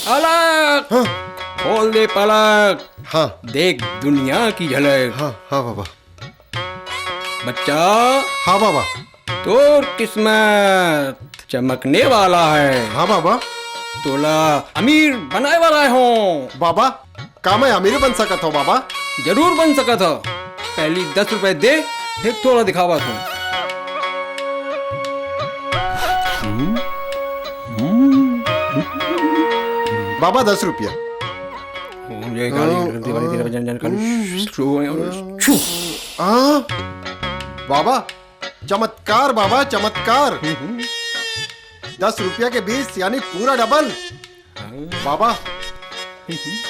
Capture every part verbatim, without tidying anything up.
अलग। हाँ। खोल दे पलक। हाँ। देख दुनिया की झलक। हाँ, हाँ बाबा। बच्चा। हाँ बाबा। तोर किस्मत चमकने वाला है। हाँ बाबा। तोला अमीर बनाए वाला हो। बाबा, का मैं अमीर बन सकत हो बाबा? जरूर बन सकत हो। पहली दस रुपए दे, फिर तोला दिखावत हो। बाबा, दस रुपया। ये गाड़ी, हाँ, जल्दी वाली, तेरा हाँ। जन, जन, काली। हाँ। बाबा, चमत्कार बाबा, चमत्कार। दस रुपया के बीस यानी पूरा डबल। बाबा,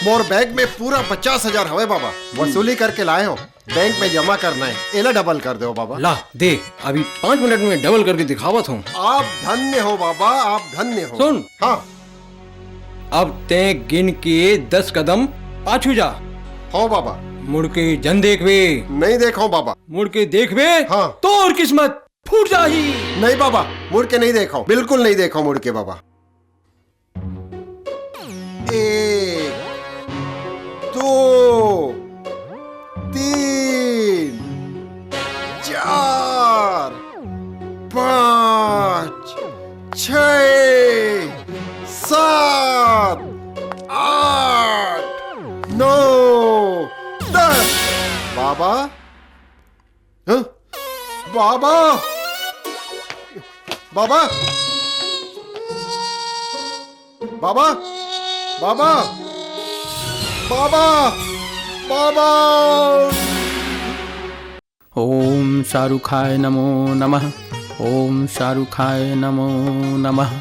मोर बैंक में पूरा पचास हजार हवे बाबा, वसूली करके लाए हो, बैंक में जमा करना है, एला डबल कर दो बाबा। ला दे, अभी पाँच मिनट में डबल करके दिखावत हूँ। आप धन्य हो बाबा, आप धन्य हो। सुन। हाँ। अब तैं गिन के दस कदम पाछू जा। हो बाबा। मुड़ के जन देखबे। नहीं देखो बाबा। मुड़ के देखबे, हाँ। तोर किस्मत फूट जाही। नहीं बाबा, मुड़ के नहीं देखो, बिल्कुल नहीं देखो मुड़ के बाबा। एक, दो, तीन, चार, पाँच, छः, सात, आठ, नौ, दस। बाबा, हाँ? बाबा, बाबा, बाबा, बाबा, बाबा, बाबा। ओम शाहरुखाय नमो नमः। ओम शाहरुखाय नमो नमः।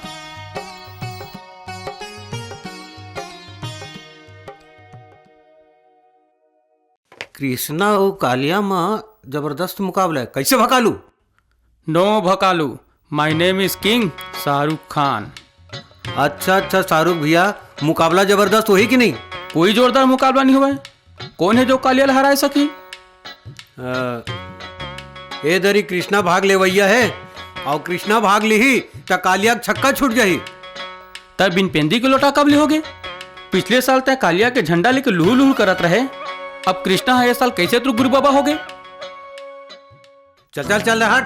कृष्णा अउ कालिया म जबरदस्त मुकाबला हे, कइसे भकालू? No भकालू, my name is King Shahrukh Khan. अच्छा अच्छा शाहरुख भैया, मुकाबला जबरदस्त होही कि नहीं? कोई जोरदार मुकाबला नहीं होवय। कोन हे जो कालिया ल हराय सकही? अ, ए दरी कृष्णा भाग लेवइया हे, अउ कृष्णा भाग लिही त कालिया के छक्का छूट जाही। तब बिन पेंदी के लोटा कब ले होगे? पिछले साल तैं कालिया के झंडा लेके लुहु लुहु करत रहे, अब कृष्णा ह ए साल कइसे तोर गुरु बाबा होगे? चल चल चल रे हट।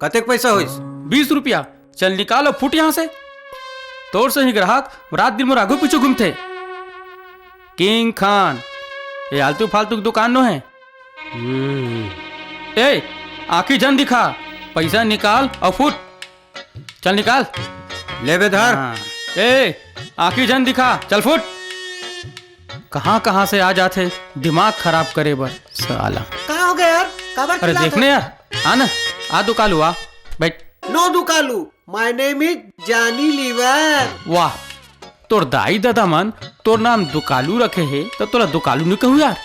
कतेक पैसा होइस? बीस रुपया। चल निकाल अउ फुट यहाँ से। तोर सही ग्राहक रात दिन मोर आगू पीछू घूमथे। किंग खान, ये आलतू फालतू के दुकान नो हे। हम्म। ए, आँखी झन दिखा, पैसा निकाल अउ फुट। चल निकाल। ले बे धर। हाँ। ए, आँखी झन दिखा, चल फुट। कहाँ कहाँ से आ जाथे दिमाग खराब करे बर साला। का हो गया यार? काबर अरे चिल्लात देख हस? ना यार, आ ना, आ दुकालू आ, बैठ। No Dukalu, my name is Johnny Lever। वाह, तोर दाई ददा मन तोर नाम दुकालू रखे हे, त तोला दुकालू नहीं कहू यार।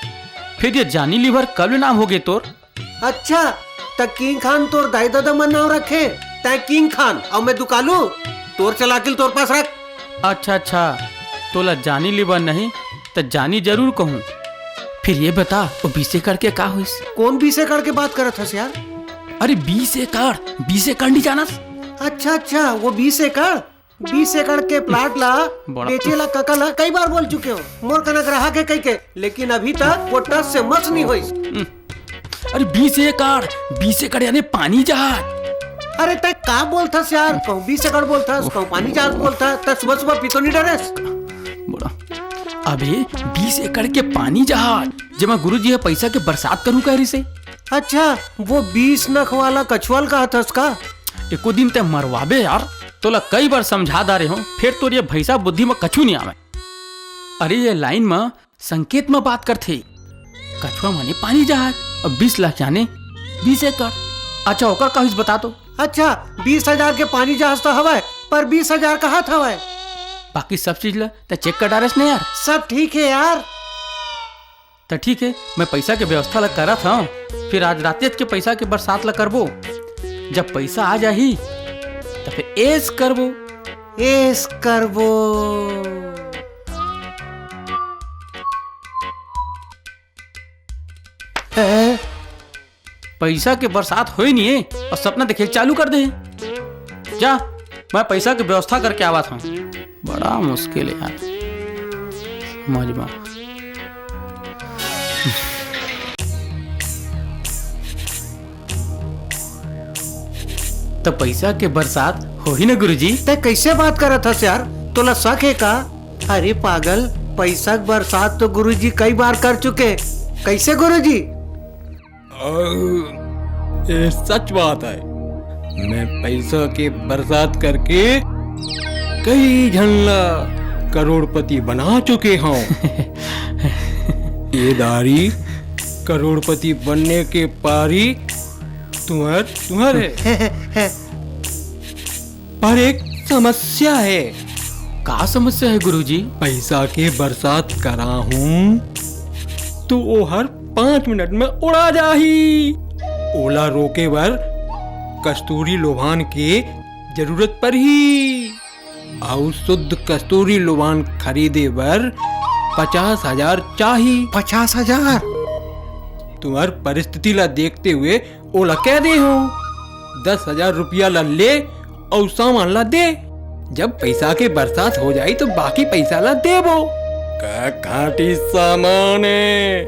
फिर ये जॉनी लीवर कब ले नाम होगे तोर? अच्छा, त किंग खान तोर दाई ददा मन नाम रखे, तैं किंग खान अउ मैं दुकालू? तोर चलाकिल तोर पास रख। अच्छा अच्छा, तोला जॉनी लीवर नहीं त जॉनी जरूर कहूँ। फिर ये बता, वो बीस एकड़ के का होइस? कौन बीस एकड़ के बात करत हस यार? अरे बीस एकड़, बीस एकड़ नहीं जानस? अच्छा अच्छा, वो बीस एकड़, बीस एकड़ के प्लाट ला बड़ा बेचे ला कका ला कई बार बोल चुके हो, मोर कना ग्राहक हे कहिके, लेकिन अभी तक वो टस से मस नहीं होइस। हम्म। अरे बीस एकड़, बीस एकड़ यानी पानी जहाज। अरे तैं का बोलथस यार, कहूँ बीस एकड़ बोलथस, कहूँ पानी जहाज बोलथस, तैं सुबह सुबह पीतो नहीं डरेस? बड़ा, अबे बीस एकड़ के पानी जहाज, जेमा गुरुजी ह पैसा के बरसात करूँ कह रिसे। अच्छा, वो बीस नख वाला कछुआ ल कहथस का? एको दिन तैं मरवाबे यार, तोला कई बार समझा डारे हों, फेर तोर ये भैंसा बुद्धि म कछु नहीं आवय। अरे ये लाइन म संकेत म बात करथे। कछुआ माने पानी जहाज, अउ बीस लाख याने बीस एकड़। अच्छा, ओकर का होइस बता तो? अच्छा, बीस हजार के पानी जहाज तो हवय, पर बीस हजार कहत हवय। बाकी सब चीज ला तैं चेक कर डारेस न यार। सब ठीक हे यार। त ठीक हे, मैं पैसा के व्यवस्था ला करत हंव, फिर आज रातेच के पैसा के बरसात ला करबो। जब पैसा आ जाही, त फिर ऐश करबो। ऐश करबो। हैं? पैसा के बरसात होय नहीं हे अउ सपना देखे चालू कर दे। जा, मैं पैसा के व्यवस्था करके आवत हंव। बड़ा मुश्किल हे यार, समझ में। त पैसा के बरसात होही न गुरुजी? तैं कइसे बात करत हस यार? तोला शक हे का? अरे पागल, पैसा के बरसात तो गुरुजी कई बार कर चुके। कइसे गुरुजी? अ, ये सच बात हे, मैं पैसा के बरसात करके कई झन ला करोड़पति बना चुके हंव। ये दारी करोड़पति बनने के पारी तुम्हर, तुम्हर हे। पर एक समस्या हे। का समस्या हे गुरुजी? पैसा के बरसात कराहूं तो ओहर पांच मिनट में उड़ा जाही। ओला रोके बर कस्तूरी लोबान के जरूरत परही। अउ शुद्ध कस्तूरी लोबान खरीदे बर पचास हजार चाही। पचास हजार? तुम्हर परिस्थिति ला देखते हुए ओला कह दे हंव, दस हजार रुपया ला ले अउ सामान ला दे। जब पैसा के बरसात हो जाही तो बाकी पैसा ला देबो। का खांटी सामान हे,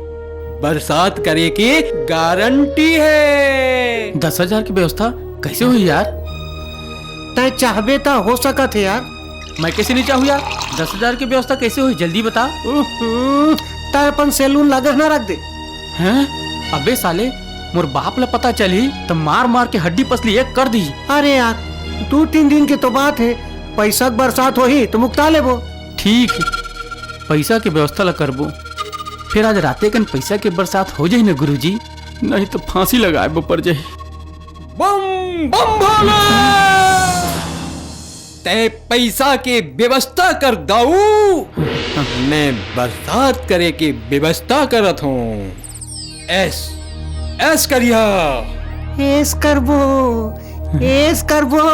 बरसात करे के गारंटी हे। दस हजार के व्यवस्था कइसे होही यार? तैं चाहबे त हो सकत हे यार। मैं कइसे नइ चाहूं यार? दस हजार के व्यवस्था कइसे होही, जल्दी बता। उहुं, तैं अपन सैलून ला गहना रख दे। हैं? अबे साले, मोर बाप ला पता चलही त मार मार के हड्डी पसली एक कर दिही। अरे यार, दू तीन दिन के तो बात हे, पैसा के बरसात होही त मुकता लेबो। ठीक, पैसा के व्यवस्था ला करबो। फेर आज राते कन पैसा के बरसात हो जाही न गुरुजी, नहीं त फांसी लगाए बर पर जाही। बम बम भोला, तैं पैसा के व्यवस्था कर दाऊ, मैं बरसात करे के व्यवस्था करत हंव। ऐश, ऐश करिहा। ऐश करबो, ऐश करबो,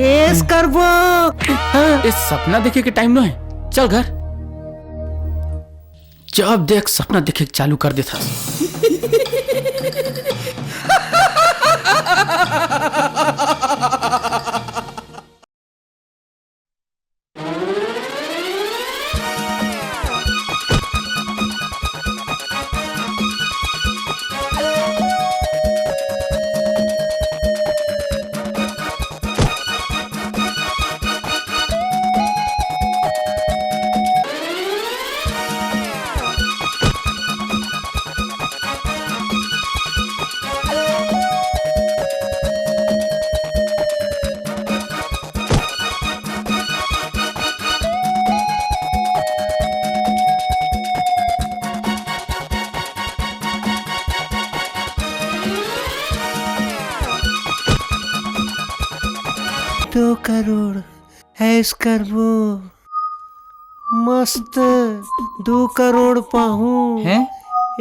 ऐश करबो। ए, सपना देखे के टाइम नोहे, चल घर। जब देख सपना देखे के चालू कर देथस। दो करोड़। ऐश करबो। मस्त। दो करोड़ पाहूं। हैं?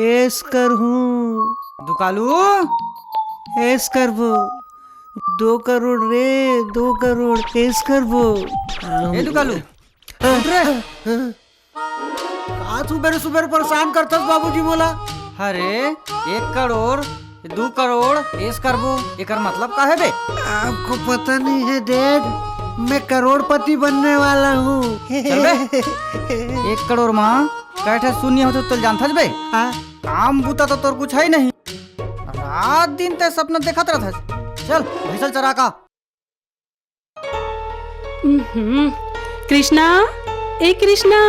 ऐश करहूं। दुकालू? ऐश करबो। दो करोड़ रे, दो करोड़। ऐश करबो। ए दुकालू, उठ रे। का सुबेरे सुबेरे परेशान करथस बाबूजी मोला? अरे, एक करोड़, दू करोड़, ऐश करबो, एकर मतलब का हे बे? आपको पता नहीं है डैड, मैं करोड़पति बनने वाला हूँ। चल बे। एक करोड़ मा कै ठे शून्य होथे, तोला जानथस बे? हाँ। काम बूता तो तोर कुछ हे ही नहीं, रात दिन तैं सपना देखत रहथस। चल, भैंसा ल चरा का। उहुं। कृष्णा, ए कृष्णा।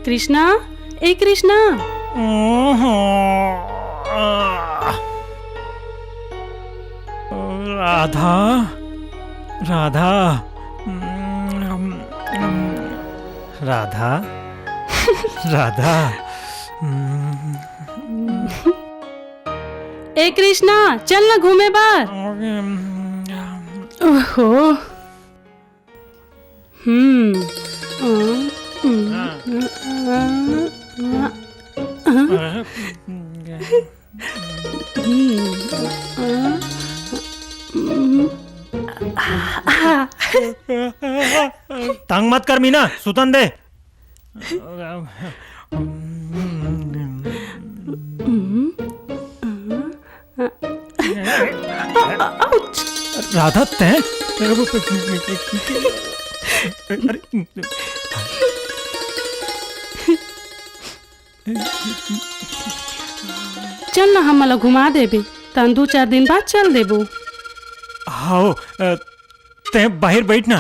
कृष्णा, ए कृष्णा। राधा, राधा, राधा, राधा। ए कृष्णा, चल ना घूमे बर। ओहो। हम्म। तंग मत कर मीना, सुतन दे। राधा, तैं? अरे, चल ना, हमन ला घुमा देबे, तहन दू चार दिन बाद चल देबो। हव, अ, तैं बाहिर बइठ ना,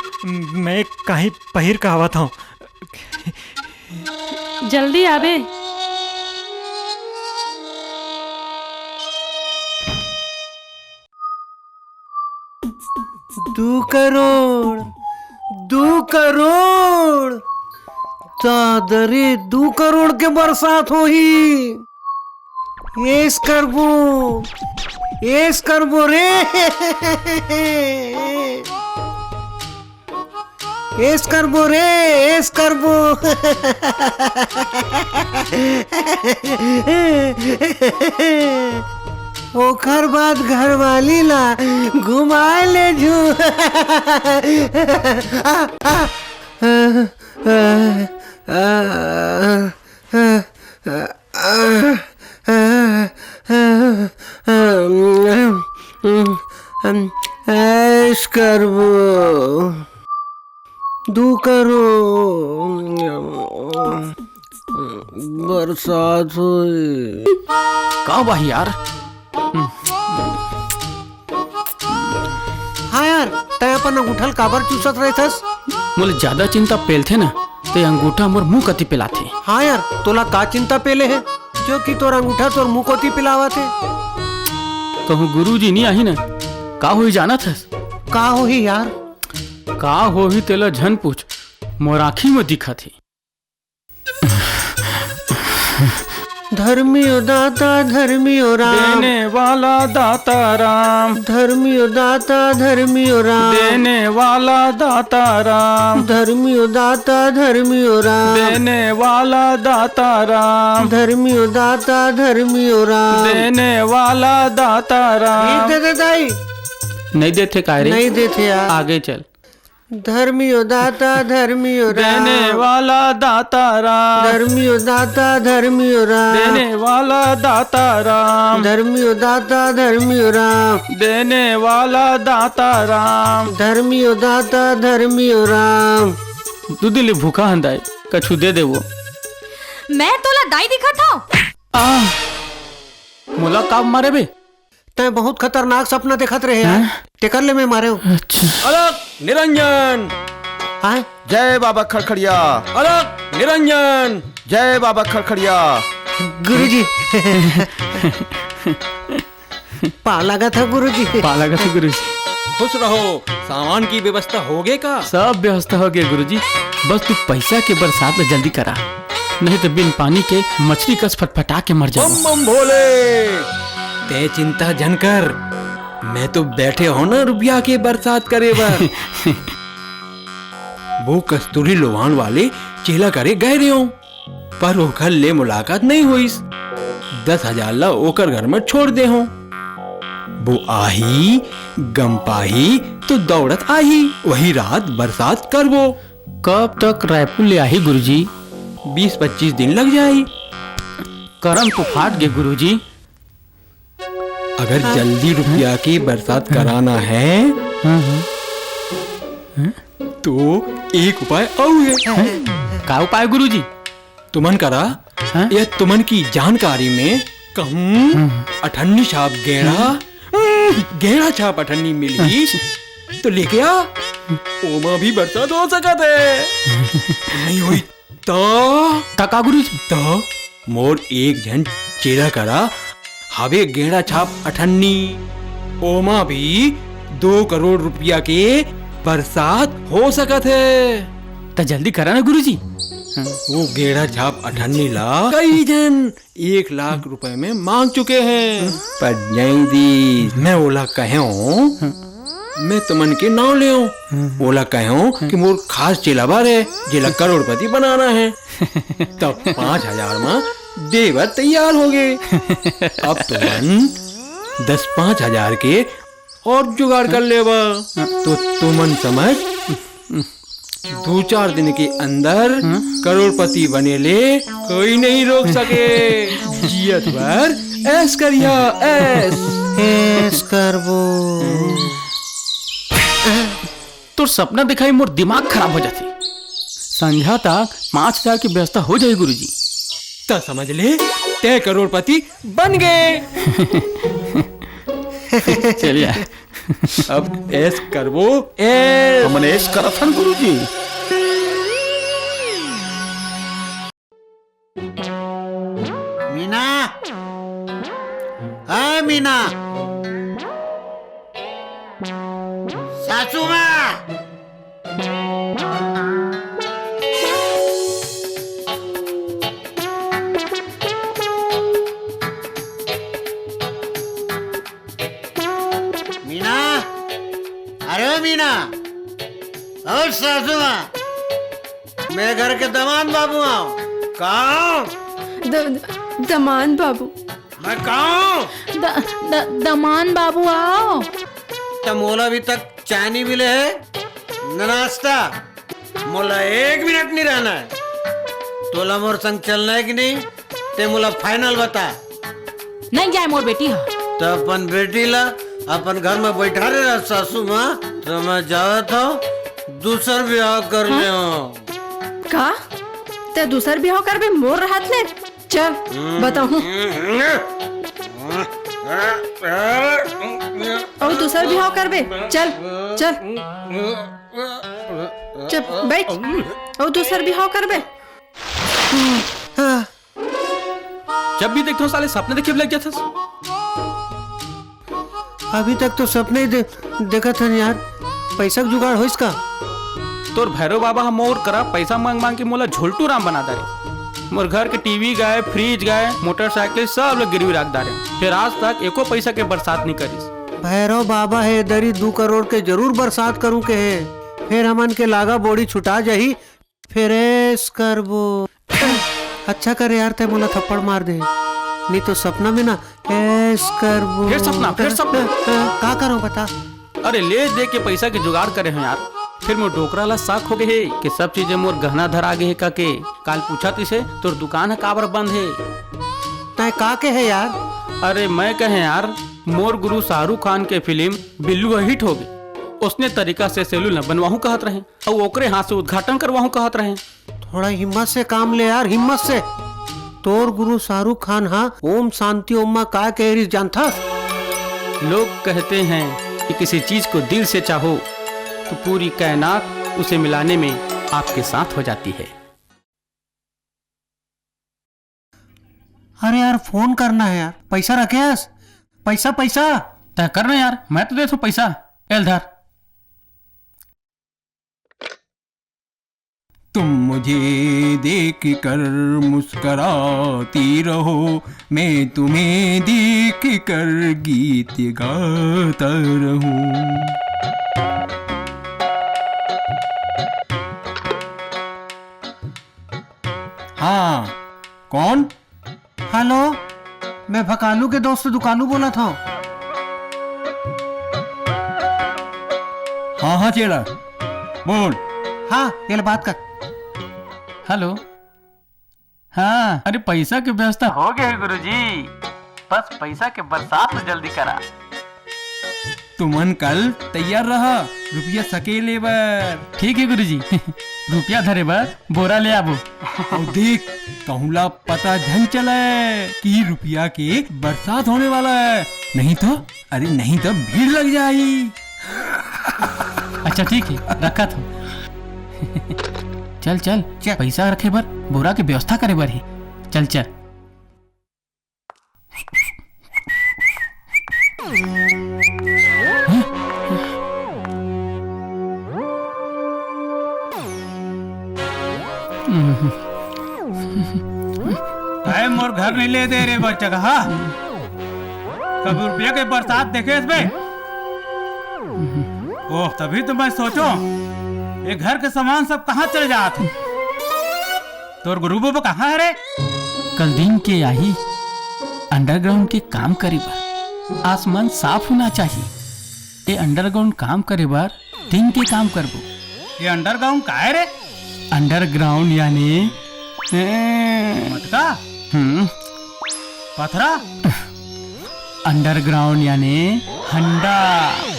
मैं काहीं पहिर के आवत हंव। जल्दी आबे। दू करोड़, दू करोड़, दादा रे, दू करोड़ के बरसात होही। ऐश करबो, ऐश करबो रे। ऐश करबो रे, ऐश करबो। ओकर बाद घरवाली ला घुमाए ले जू। आ, आ, आ, आ, आ, आ, आ, आ, आ, ऐश करबो। दू करोड़ बरसात होई। का बा यार? हाँ यार, तैं अपन अंगूठा ल काबर चूसत रहिथस? मोला ज्यादा चिंता पेलथे ना, ते अंगूठा मोर मुंह कति पेलाथे। हाँ यार, तोला का चिंता पेले हे, जो कि तोर अंगूठा तोर मुंह कोती पेलावत हे? कहूँ गुरुजी नी आही ना, का होही जानत हस? का होही यार? का होही तेला झन पूछ, मोर आँखी म दिखत हे। धर्मी ओ दाता, धर्मी ओ राम। देने वाला दाता राम। धर्मी ओ दाता, धर्मी ओ राम। देने वाला दाता राम। धर्मी ओ दाता, धर्मी ओ राम। देने वाला दाता राम। धर्मी ओ दाता, धर्मी ओ राम। देने वाला दाता राम। नहीं देते दाई। नहीं देते काय रे? नहीं देते यार। आगे चल। धर्मी ओ दाता, धर्मी ओ राम। देने वाला दाता राम। धर्मी ओ दाता, धर्मी ओ राम। देने वाला दाता राम। धर्मी ओ दाता, धर्मी ओ राम। देने वाला दाता राम। धर्मी ओ दाता, धर्मी ओ राम। दू दिन ले भूखा हन दाई, कछु दे देवो। मैं तोला दाई दिखत हंव? आ, मोला का मारे बे? तैं बहुत खतरनाक सपना देखत रहे यार। हैं? तेकर ले मैं मारे हूँ। अच्छा। अलख निरंजन। हाँ? जय बाबा खड़खड़िया। अलख निरंजन। जय बाबा खड़खड़िया। गुरुजी। पाँव लागत हंव गुरुजी। पाँव लागत हंव गुरुजी। खुश रहो, सामान की व्यवस्था होगे का? सब व्यवस्था होगे गुरुजी, बस तू पैसा के बरसात ल जल्दी करा, नहीं तो बिन पानी के मछली कस फटफटा के मर जाबो। बम बम भोले, तैं चिंता झन कर, मैं तो बैठे हंव ना रुपया के बरसात करे बर। वो कस्तूरी लोहान वाले चेला करे गए रहे हंव, पर ओकर ले मुलाकात नहीं होइस। दस हजार ला ओकर घर में छोड़ दे हंव। वो आही, गम पाही तो दौड़त आही, वही रात बरसात करबो। कब तक रायपुर ले आही गुरुजी? बीस पच्चीस दिन लग जाही। करम तो फाट गे गुरुजी। अगर जल्दी रुपया के बरसात कराना है, हाँ, हाँ। तो एक उपाय अउ है। हैं? का उपाय गुरुजी? तुमन करा, हैं? या तुमन की जानकारी में कहूँ, हाँ। अठन्नी छाप गेड़ा, हम्म, गेड़ा छाप अठन्नी मिली, अच्छा। तो लेके आ, ओमा भी बरसात हो सकत है। नहीं होई तो? त का गुरुजी? त मोर एक झन चेला करा हवे गेड़ा छाप अठन्नी, ओमा भी दो करोड़ रुपया के बरसात हो सकत है। त जल्दी करा ना गुरुजी। हाँ। वो गेड़ा छाप अठन्नी ला कई झन एक लाख रुपए में मांग चुके हैं, पर नहीं दी। मैं ओला कहे हूँ, हाँ। मैं तुमन के नाव ले हूँ। हम्म। ओला कहे हूँ, हम्म। कि मोर खास चेला बर है, जेला करोड़पति बनाना है। तब पाँच हजार मा देबर तैयार हो गए। अब तुमन दस पाँच हजार के और जुगाड़ कर लेबा। हाँ। तो तुमन समझ, दो चार दिन के अंदर, हाँ। करोड़पति बने ले कोई नहीं रोक सके। जियत भर ऐश करिया, ऐश। ऐश करबो। सपना दिखाई मोर दिमाग खराब हो जाथे। संझा तक पाँच हजार के व्यवस्था हो जाही गुरुजी। त समझ ले, ते करोड़पति बन गे। चलिए। अब ऐश करबो, ऐश। हमन ऐश करत हन गुरुजी। मीना, ए मीना, सासू माँ। मीना, अरे मीना, और सासू माँ, मैं घर के दमान बाबू आऊँ। कहाँ? द-, द-, दमान बाबू। मैं कहाँ? द-, द-, दमान बाबू आओ। त मोला अभी तक चाय नहीं मिले है, न नाश्ता। मोला एक मिनट नहीं रहना है। तोला मोर संग चलना है कि नहीं? ते मोला final बता। नहीं जाए मोर बेटी हा। त अपन बेटी ला अपन घर में बैठा रहे रह सासू माँ, त मैं जावत हूँ, दूसर ब्याह कर हाँ? ले हूँ। का? ते दूसर ब्याह करबे मोर रहत ले? चल, बताहूँ। अउ दूसर ब्याह करबे? चल, चल। चुप, बैठ। अउ दूसर ब्याह करबे? जब भी देखथों साले सपने देखे लग जाथस। अभी तक तो सपने ही दे-, देखत हन यार, पैसा के जुगाड़ होइस का? तोर भैरव बाबा ह मोर करा पैसा मांग मांग के मोला झोलटू राम बना डारे। मोर घर के टीवी गाय, फ्रिज गाय, मोटरसाइकिल सब ल गिरवी रख डारे। फेर आज तक एको पैसा के बरसात नहीं करिस। भैरव बाबा हे दरी दू करोड़ के जरूर बरसात करूं के हे, फेर हमन के लागा बोड़ी छुटा जाही, फेर ऐश करबो। अच्छा करे यार, तै मोला थप्पड़ मार दे, नहीं तो सपना में ना ऐश करबो। फेर सपना, फेर सपना। का करो बता? अरे ले दे के पैसा के जुगाड़ करे हो यार, फेर मोर डोकरा ला शक हो गए हे कि सब चीजें मोर गहना धरा गे हे कके। काल पूछा तिसे तोर दुकान ह काबर बंद हे? तै का कहे यार? अरे मैं कहे यार, मोर गुरु शाहरुख खान के फिल्म बिल्लू ह हिट हो गए, उसने तरीका से सैलून ल बनवाहूं कहत रहे। अउ ओकरे हाथ से उद्घाटन करवाहूं कहत रहे। थोड़ा हिम्मत से काम ले यार, हिम्मत से। तोर गुरु शाहरुख खान हा ओम शांति ओम मा का कहे रिस जानथस? लोग कहते हैं कि किसी चीज को दिल से चाहो तो पूरी कायनात उसे मिलाने में आपके साथ हो जाती है। अरे यार, फोन करना है यार। पैसा रखे हस? पैसा, पैसा। तै कर ना यार, मैं तो देथों पैसा। एल धर। तुम मुझे देख कर मुस्कुराती रहो, मैं तुम्हें देख कर गीत गाता रहूं। हाँ, कौन? हेलो, मैं भकालू के दोस्त दुकालू बोलत हंव। हाँ, हाँ, चेला, बोल। हाँ, ये ले बात कर। हेलो। हाँ, अरे, पैसा के व्यवस्था हो गए हे, गुरुजी। बस पैसा के बरसात ल जल्दी करा। तुमन कल तैयार रहा, रुपया सकेले बर। ठीक हे गुरुजी, रुपया धरे बर बोरा ले आबो। अउ देख, कहूँ ला पता झन चले कि रुपया के बरसात होने वाला हे, नहीं तो, अरे नहीं तो भीड़ लग जाही। अच्छा ठीक हे, रखत हंव। चल चल, चल। पैसा रखे बर बोरा के व्यवस्था करे बर हे। चल चल। तैं मोर घर नहीं ले दे रे बच्चा का, हाँ? कभी रुपया के बरसात देखे हस बे? ओह, तभी तो मैं सोचों, ये घर के सामान सब कहाँ चले जात हे? तोर गुरु बाबा कहाँ हे रे? कल दिन के आही underground के काम करे बर। आसमान साफ होना चाहिए। ए underground काम करे बर दिन के काम करबो। ये underground का हे रे? Underground यानी, ए, मटका? हम्म। पथरा? Underground यानी हंडा।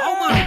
आओ माँ।